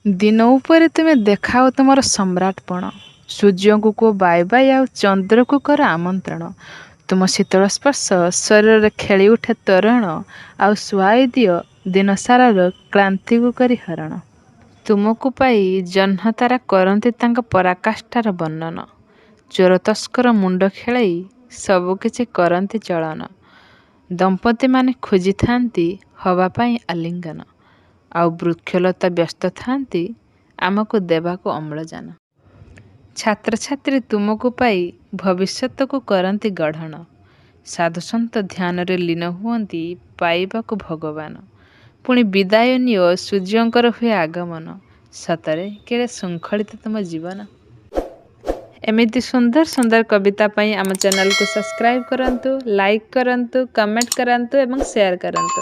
ଦିନ ଉପରେ ତୁମେ ଦେଖାଅ ତୁମର ସମ୍ରାଟପଣ। ସୂର୍ଯ୍ୟଙ୍କୁ କୁହ ବାଏ ବାଏ ଆଉ ଚନ୍ଦ୍ରକୁ କର ଆମନ୍ତ୍ରଣ। ତୁମ ଶୀତଳ ସ୍ପର୍ଶ ଶରୀରରେ ଖେଳି ଉଠେ ତୋରଣ, ଆଉ ଶୁଆଇ ଦିଅ ଦିନସାରାର କ୍ଳାନ୍ତିକୁ କରି ହରଣ। ତୁମକୁ ପାଇ ଜହ୍ନତାରା କରନ୍ତି ତାଙ୍କ ପରାକାଷ୍ଠାର ବର୍ଣ୍ଣନ। ଚୋର ତସ୍କର ମୁଣ୍ଡ ଖେଳାଇ ସବୁକିଛି କରନ୍ତି ଚଳନ। ଦମ୍ପତିମାନେ ଖୋଜିଥାନ୍ତି ହବା ପାଇଁ ଆଲିଙ୍ଗନ, ଆଉ ବୃକ୍ଷଲତା ବ୍ୟସ୍ତ ଥାନ୍ତି ଆମକୁ ଦେବାକୁ ଅମ୍ଳଜାନ। ଛାତ୍ରଛାତ୍ରୀ ତୁମକୁ ପାଇ ଭବିଷ୍ୟତକୁ କରନ୍ତି ଗଢ଼ଣ। ସାଧୁସନ୍ଥ ଧ୍ୟାନରେ ଲୀନ ହୁଅନ୍ତି ପାଇବାକୁ ଭଗବାନ। ପୁଣି ବିଦାୟ ନିଅ, ସୂର୍ଯ୍ୟଙ୍କର ହୁଏ ଆଗମନ। ସତରେ କେଡ଼େ ଶୃଙ୍ଖଳିତ ତୁମ ଜୀବନ। ଏମିତି ସୁନ୍ଦର ସୁନ୍ଦର କବିତା ପାଇଁ ଆମ ଚ୍ୟାନେଲକୁ ସବସ୍କ୍ରାଇବ୍ କରନ୍ତୁ, ଲାଇକ୍ କରନ୍ତୁ, କମେଣ୍ଟ କରନ୍ତୁ ଏବଂ ସେୟାର କରନ୍ତୁ।